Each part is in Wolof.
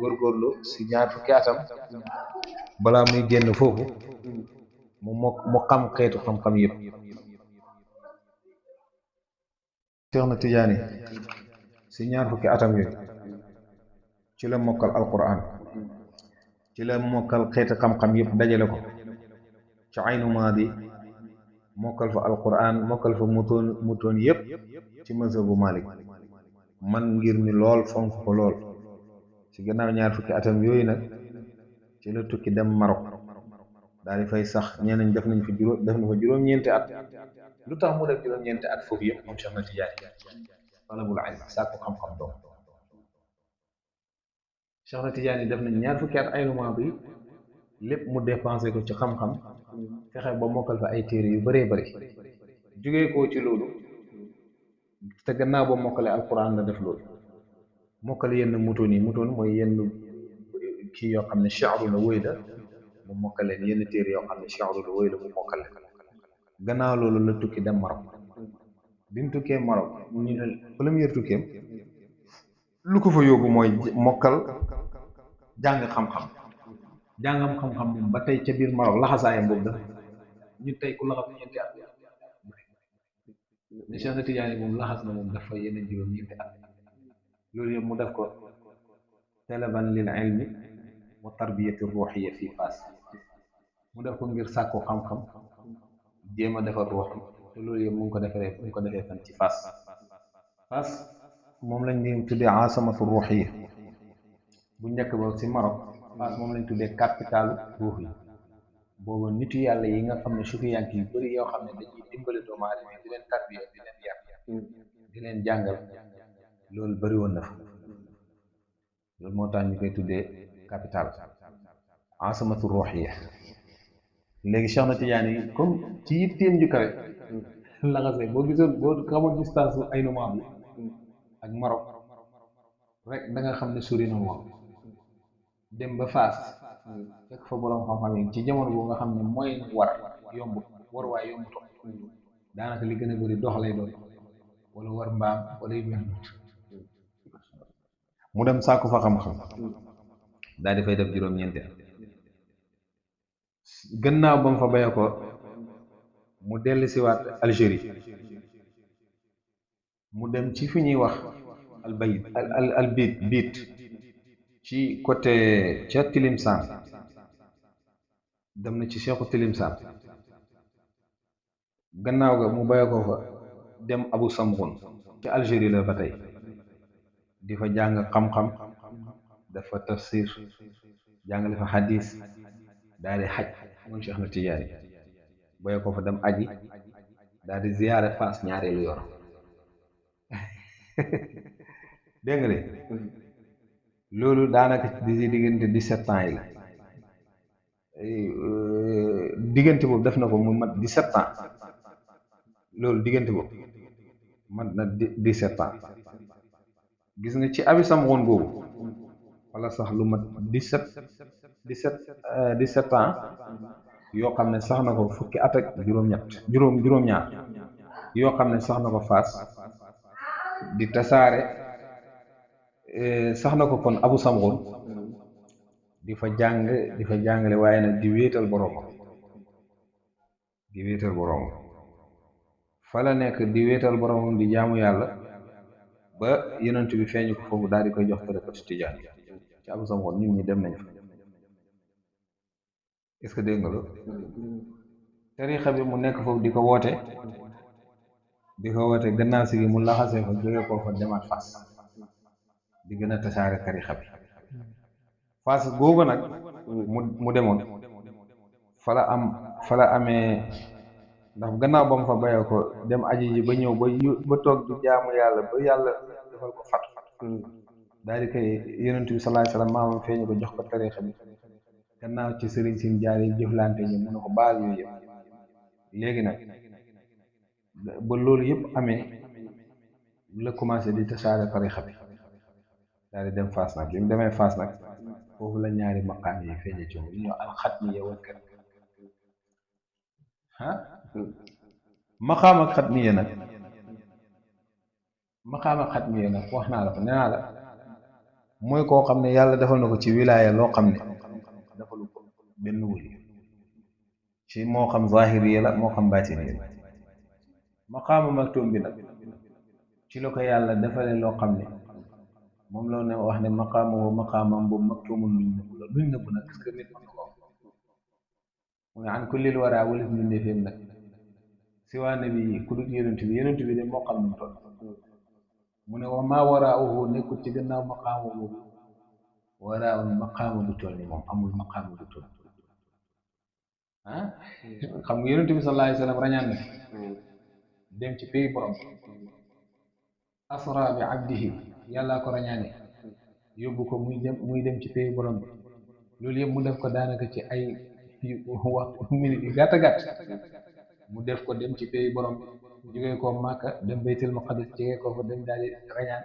góorgóorlu si ñaar fukki atam balaa muy génn foofu mu xam xeetu xam-xam yëpp. Cheikh na Tidiane si ñaar fukki atam yooyu ci la mokkal alquran, ci la mokkal xeetu xam-xam yëpp dajale ko ci aynu maadi, mokkal fa alquran, mokkal fa mutoon yëpp ci mazhabu Malik, man ngir mi lool, fonk ko lool. ci gannaaw ñaar fukki atam yooyu nag ci la tukki dem Maroc, daal di fay sax ñeneen def nañ fa juróom-ñeenti at. lu tax mu def juróom-ñeenti at foofu yëpp moom Cheikh na Tidiane? talabul ilm, sàkku xam-xam doom. Cheikh na Tidiane def nañ ñaar fukki at aynu maadi bi lépp mu dépensé ko ci xam-xam, fexe ba mokkal fa ay téere yu bëree bëri. jugee koo ci loolu te gannaaw ba mokkale alquran la def loolu, mokkale yenn mutoon mooy yenn kii yoo xam ne shi'ru la wëy la mu mokkale yenn téere yoo xam ne shi'ru la wëy la mu mokkale. gannaaw loolu la tukki dem Maroc. bi mu tukkee Maroc ñu ne première tukkeem lu ko fa yóbbu mooy mokkal jàng xam-xam. jàngam xam-xam moom ba tey ca biir Maroc laxasaayam boobu dafa ñu tey ku laxas ñeenti at ne Cheikh na Tidiane moom laxas na moom dafa yeneen juróom-ñeenti at. loolu yëpp mu def ko talaban lil ilmi wa tarbiyati ruuxiya fii Faas, mu def ko ngir sàkku xam-xam, jéem a defar ruux te loolu yëpp mu ngi ko defee fan ci Faas. Faas moom lañ di tuddee asamatu ruuxiya bu njëkk ba ci Maroc. Faas moom lañ tuddee capitalu ruux yi. boobu nitu yàlla yi nga xam ne sufiyank yu bëri yoo xam ne dañuy dimbali doomu aadama di leen tarbiya, di leen yar, di leen jàngal, loolu bëri woon na fa. loolu moo tax ñu koy tuddee capital, asamatu ruuxiya. léegi Cheikh na Tidiane yi comme ci yitteem ju kawe laxasee boo xamoon distance bu aynu maadi bi ak Maroc rek da nga xam ne sori na woon. dem ba Faas fekk fa borom xam-xam yi ci jamono boobu nga xam ne mooy waruwaay yombuto, daanaka li gën a bëri dox lay doon wala war mbaam wala yu mel noonu. mu dem sàkku fa xam-xam daal di fay def juróom-ñeenti at. gannaaw ba mu fa bayee ko mu dellu siwaat Algérie, mu dem ci fi ñuy wax biit ci côté ca Tilimsaan, dem na ci Seexu Tilimsaan. gannaaw ga mu bayee ko fa dem Abu Samghun ci Algérie la ba tey, di fa jàng xam-xam, dafa tafsir, jàngale fa xadis, daal di xaj moom Cheikh na Tidiane. bayee ko fa dem aji, daal di ziyaare Faas ñaareelu yoon. dégg nga de loolu daanaka di diggante 17 ans yi la. diggante boobu def na ko mu mat 17 ans. loolu diggante boobu mat na 17 ans. gis nga ci Abi Samghun boobu wala sax lu mat 17 ans yoo xam ne sax na ko fukki at ak juróom-ñaar yoo xam ne sax na ko Faas di tasaare. sax na ko kon Abu Samghun di fa jàngale waaye nag di wéetal boroomam, fa la nekk di wéetal boroomam, di jaamu yàlla ba yonent bi feeñu ko foofu daal di koy jox tariqatu Tijaan ci Abu Samghun. nit ñi dem nañ fa. est-ce que dégg nga loolu? tariqa bi mu nekk foofu di ko woote gannaaw si gi mu laxasee fa jóge koo fa demaat Faas di gën a tasaare tarixa bi. Faas googu nag mu demoon fa la amee, ndax gannaaw ba mu fa bayee ko dem aji ji ba ñëw ba toog di jaamu yàlla ba yàlla defal ko fat daal di koy yonent bi sallallahu alayhi wasallam maamam feeñu ko jox ko tarixa bi. gannaaw ci sëriñ sin jaar yi jëflante ñu mun a ko baal yooyu yëpp. léegi nag ba loolu yëpp amee la commencé di tasaare tarixa bi, daal di dem Faas nag. bi mu demee Faas nag foofu la ñaari maqaam yi feeñe ci moom ñu alxatmiya wal katmiya. maqaam ak xatmiya nag wax naa la ko nee naa la mooy koo xam ne yàlla defal na ko ci wilaaya loo xam ne defalu ko benn wali ci moo xam zahiri la moo xam baatini la maqaama maktum bi nag ci la ko yàlla defale loo xam ne moom la ne wax ne maqaamahu maqaamam boobu maktumun luñ nëbbu la luñ nëbbu nag est-ce que nit mën na ko mu ne an kullil wara walis mbindeeféem nag si waa nabi yi ku dut yonent bi de moo xam nu mu toll mu ne wa maa waraahu nekkul ci gannaaw maqaama boobu waraawun maqaama bu toll ni moom amul maqaama bu toll ah xam nga yonent bi sallallahu alayhi wa sallam rañaan na fi dem ci pays borom asra bi abdihi yàllaa ko rañaane yóbbu ko muy dem ci pays borom bi loolu yëpp mu def ko daanaka ci ay waxtu minute yu gàtt gàtt mu def ko dem ci pays borom bi jógee ko Màkka dem baytul maqdis jógee ko fa dem daal di rañaan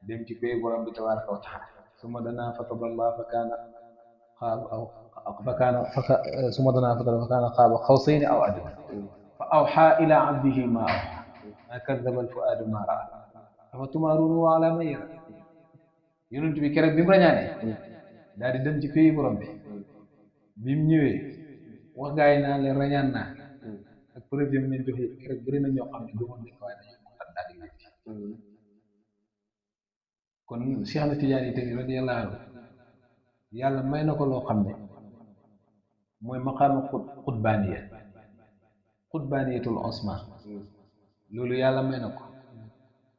dem ci pays borom bi tabaraka wa taala suma danaa fatadalla fa kaana xaaba aw suma danaa fatadalla fa kaana xaaba xawsayni aw adna fa awxaa ila abdihi ma awxaa ma kadaba al fuaadu ma raa afa tumaaruunahu ala ma yara yonent bi keroog bi mu rañaane daal di dem ci pays borom bi mu ñëwee wax gaa yi naa leen rañaan naa ak preuve yi mu leen jox yëpp keroog bëri na ñoo xam ne gëmoon nañ ko waaye dañoo murtad daal di wétti kon Cheikh Ahmed Tidiane yi tamit radiyallahu anhu yàlla may na ko loo xam ne mooy maqaama xutbaaniyatul osman loolu yàlla may na ko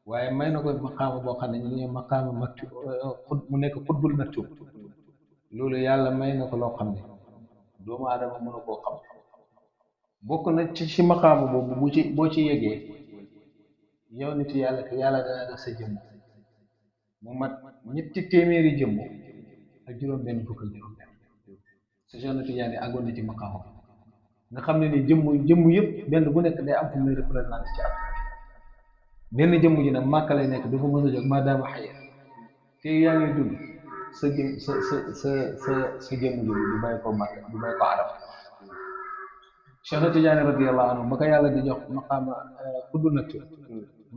waaye may na ko maqaama boo xam ne ñu ne maqaama maktub mu nekk xutbul maktub loolu yàlla may na ko loo xam ne doomu aadama mënu koo xam bokk na ci maqaama boobu boo ci yegee yow nit yàlla ke yàlla dana def sa jëmm mu mat ñetti téeméeri jëmm ak juróom benn fukk ak juróom benn sa Cheikh Ahmed Tidiane àggoon na ci maqaama nga xam ne ni jëmm yëpp benn bu nekk day am fu muy représenté ci àdduna benn jëmm ji nag màkka lay nekk dafa mës a jóg maadaama xëy te yaa ngi dund sa jëm sa jëmm ji du bàyyi ko màkka du bàyyi ko arab Cheikh Ahmed Tidiane radiyallahu anhu ba ko yàlla di jox maqaama xuddu nattu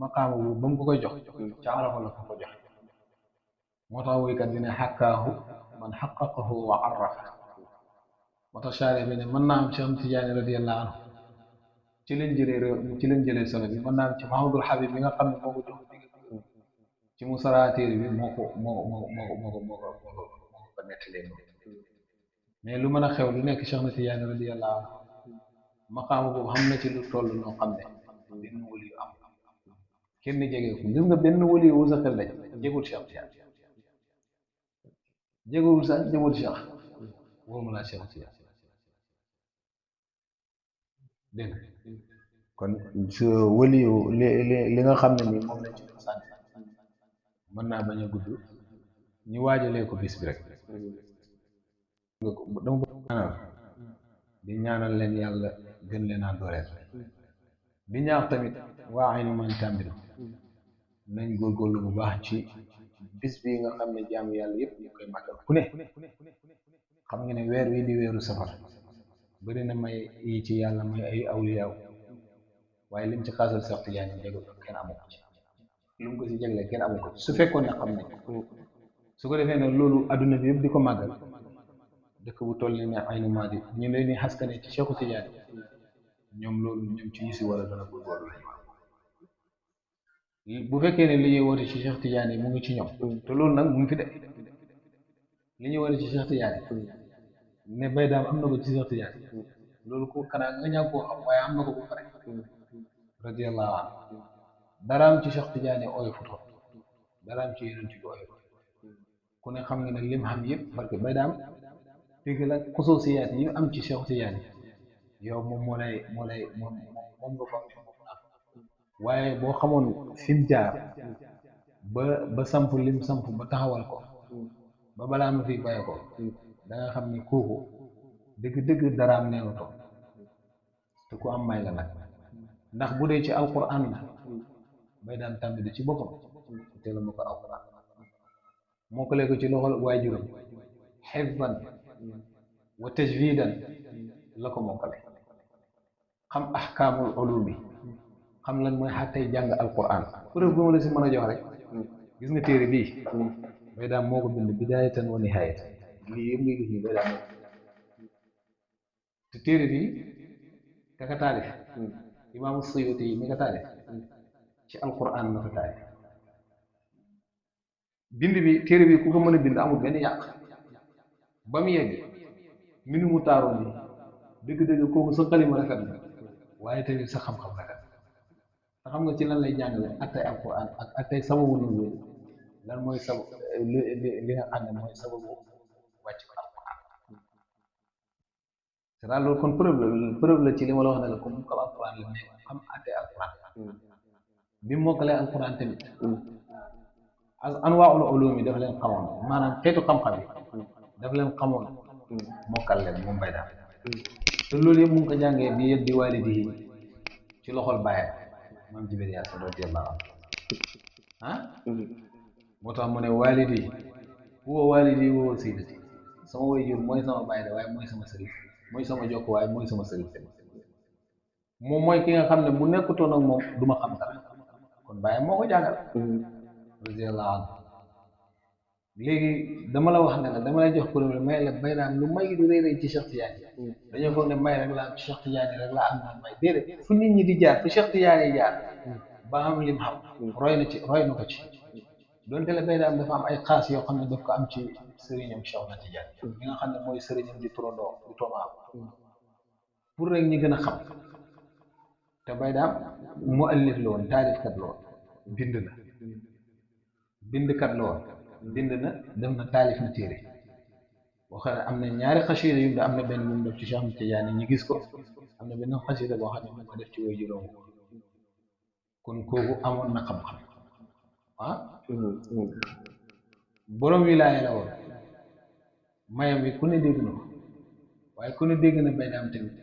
maqaama boobu ba mu ko koy jox ca arafa la ko ko joxe moo tax woykat bi ne xàkkaahu man xaqaqahu wa arrafa moo tax shaari bi ne mën naa am Cheikh Ahmed Tidiane radiyallahu anhu ci lañ jëlee solo bi mën naa am ci Mahamadul Habib bi nga xam ne moo ko jox ci mu saraatéer bi moo ko nettalee noonu mais lu mën a xew lu nekk Cheikh Ahmed Tidiane radiyallahu anhu maqaama boobu xam na ci lu toll noo xam ne benn wali yu am kenn jege ko gis nga benn wali yu sa xel lañ jegul Cheikh Tidiane jegul sax jegul Cheikh woomu laa Cheikh Tidiane dégg kon su wali yu li nga xam ne nii moom lañ ci doon sant mën naa bañ a gudd ñu waajalee ko bis bi rek dama bëgg ñaanal di ñaanal leen yàlla gën leen a dooleel di ñaax tamit waa Aynu Man Tambidou nañ góorgóorlu bu baax ci bis bi nga xam ne jaamu yàlla yëpp ñu koy màggal ku ne xam nga ne weer wi di weeru safar bëri na may yi ci yàlla may ay awliyaaw waaye lim ci xaasal Cheikh Tidiane jégul kenn amu ko ci lu mu ko si jégle kenn amu ko ci su fekkoon ne xam nañ ko su ko defee nag loolu adduna bi yëpp di ko màggal dëkk bu toll ne Aynu Maadi ñu leen di xaskane ci Cheikh Tidiane ñoom loolu ñoom ci ñu si war a gën a góorgóorlu lañu bu fekkee ne li ñuy woote ci Cheikh Tidiane mu ngi ci ñoom te loolu nag mu ngi fi de li ñuy woote ci Cheikh Tidiane ne bay daam am na ko ci Cheikh Tidiane loolu ko xanaa nga ñàkk koo xam waaye am na ko bu pare radiyallahu anhu daraam ci Cheikh Tidiane ooy futo daraam ci yeneen ci ooy ku ne xam nga ne lim xam yëpp parce que bay daam dëgg la xusuusiyaat yi am ci Cheikh Tidiane yow moom moom nga foog ne moom la am waaye boo xamoon fi mu jaar ba samp lim samp ba taxawal ko ba balaa ma fi bàyyi ko da nga xam ne kooku dëgg daraam neenu to te ku am may la nag ndax bu dee ci alquran la bay daan Tambidou ci boppam te la ma ko alquran moo ko léegi ci loxol waajuram xifdan wa tajwidan la ko mokkale xam ahkaamul ulumi xam lan mooy xàttey jàng alquran preuve bu ma la si mën a jox rek gis nga téere bii bay daam moo ko bind bidaayatan wa nihaayatan lii yëpp ngay gis ni bay daam moo ko bind te téere bi kaka taalif imaamu Suyuti yi mi ka taalif ci alquran la ko taalif bind bi téere bi ku ko mën a bind amul benn yàq ba mu yegg minu mu taaroo ni dëgg-dëgg kooku sa xalima rafet na waaye tamit sa xam-xam rafet te xam nga ci lan lay jàngale attay alquran ak attay sababu nuzul lan mooy sabab li nga xam ne mooy sababu wàcc ko alquran c'est ça loolu kon preuve la ci li ma la wax ne la comme mokkal alquran la nekk xam attay alquran bi mu mokkalee alquran tamit anwaa'ul ulum yi dafa leen xamoon maanaam xeetu xam-xam yi dafa leen xamoon mokkal leen moom bay daal te loolu yëpp mu ngi ko jàngee bi yëpp di waalidihi ci loxol bàyyam maam Jibril Yaasin radiyallahu anhu moo tax mu ne waalidi huwa waalidi wa wasiilati sama waajur mooy sama baay de waaye mooy sama sëriñ mooy sama jokk waaye mooy sama sëriñ tamit moom mooy ki nga xam ne bu nekkutoon ak moom du ma xam dara kon bàyyam moo ko jàngal radiyallahu anhu léegi dama la wax ne la dama lay jox problème may la bay daam lu may di rëy rëy ci Cheikh Tidiane dañoo foog ne may rek la am ci Cheikh Tidiane rek la am na may déedéet fu nit ñi di jaar fu Cheikh Tidiane yi jaar ba am lim xam roy na ko ci donte la bay daam dafa am ay xaas yoo xam ne daf ko am ci sëriñam Cheikh na Tidiane ñi nga xam ne mooy sëriñam di turandoo di toomaam pour rek ñi gën a xam te bay daam mu allif la woon taalifkat la woon bindkat la woon bind na def na taalif na téere boo xam ne am na ñaari xasida yu am na benn bu mu def ci Cheikh Tidiane ñi gis ko am na benn xasida boo xam ne mu ko def ci way juróom kon kooku amoon na xam-xam borom wilaaya la woon mayam bi ku ne dégg na ko waaye ku ne dégg na bay daam tamit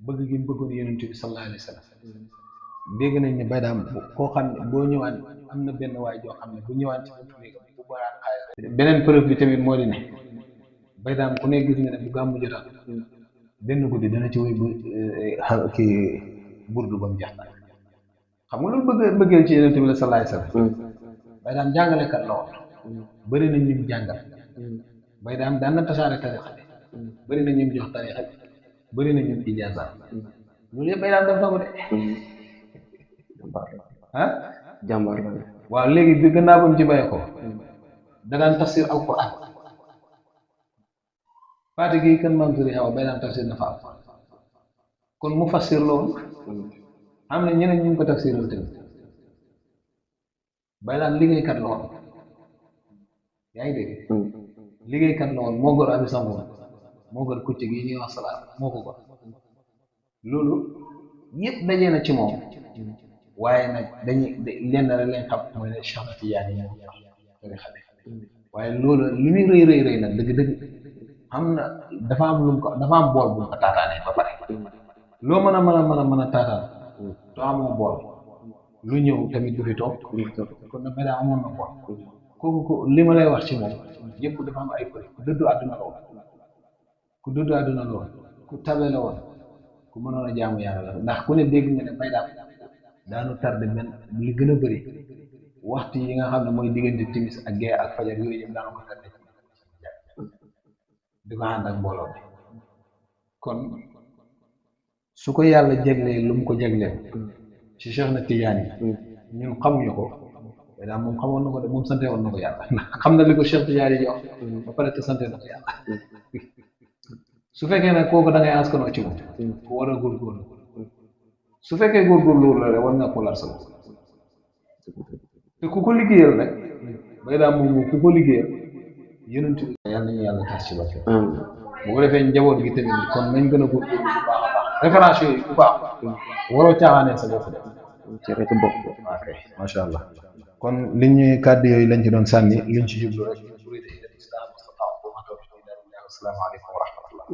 bëgg gi mu bëggoon yonent bi sallallahu alayhi wa sallam dégg nañ ne bay daam koo xam ne boo ñëwaan am na benn waay joo xam ne bu ñëwaan ci buntu néegam bu baraan xaalis beneen preuve bi tamit moo di ne bay daam ku ne gis nga ne bu gàmmu jotaan benn guddi dana ci woy kii burdu ba mu jeex xam nga loolu bëggeel ci yonent bi la sallallahu alayhi wa sallam bay daam jàngalekat la woon bëri na ñim jàngal bay daam daan na tasaare tarixa bi bëri na ñim jox tarixa bi bëri na ñim ijaaza loolu yëpp bay daam def na ko de jàmbaar la waaw léegi bi gannaaw ba mu ci bàyyi ko da daan tafsir alquran faati gi kan maam turi xew bay daan tafsir na fa alquran kon mu fassir loolu am na ñeneen ñu ngi ko tafsiral tamit bay daan liggéeykat la woon yaa ngi dégg liggéeykat la woon moo gor abi sangoon moo gor kucc gi ñuy wax salaam moo ko gor loolu yëpp dajee na ci moom waaye nag dañuy lenn rek lañ xam mooy ne Cheikh Tidiane yi moom waaye loolu li muy rëy rëy nag dëgg-dëgg xam na dafa am bool bu mu ko taataanee ba pare loo mën a taataan to amoo bool lu ñëw tamit du fi toog kon nag daa amoon na bool kooku li ma lay wax ci moom yëpp dafa am ay përi ku dëddu àdduna la woon ku tabe la woon ku mënoon a jaamu yàlla la ndax ku ne dégg nga ne bay daanu tardé benn li gën a bëri waxtu yi nga xam ne mooy diggante timis ak gee ak fajar yooyu yëpp daanu ko tardé di ko ànd ak mbooloo bi kon su ko yàlla jeglee lu mu ko jeglee ci Cheikh na Tidiane yi ñun xamuñu ko daal moom xamoon na ko de moom sante woon na ko yàlla ndax xam na li ko Cheikh Tidiane yi jox ba pare te sante na ko yàlla su fekkee nag kooku da ngay askanoo ci moom ku war a góorgóorlu su fekkee góorgóorlu la rek war nga ko lar sa bopp te ku ko liggéeyal rek bay daal moom ku ko liggéeyal yonent bi yàlla nañu yàlla tas ci barke bu ko defee njaboot gi tamit kon nañ gën a góorgóorlu bu baax a baax référence yooyu ku baax waroo caaxaanee sa bopp de ci rek bopp ok macha allah kon li ñuy kàddu yooyu lañ ci doon sànni liñ ci jublu rek asalaamaaleykum wa rahmatullah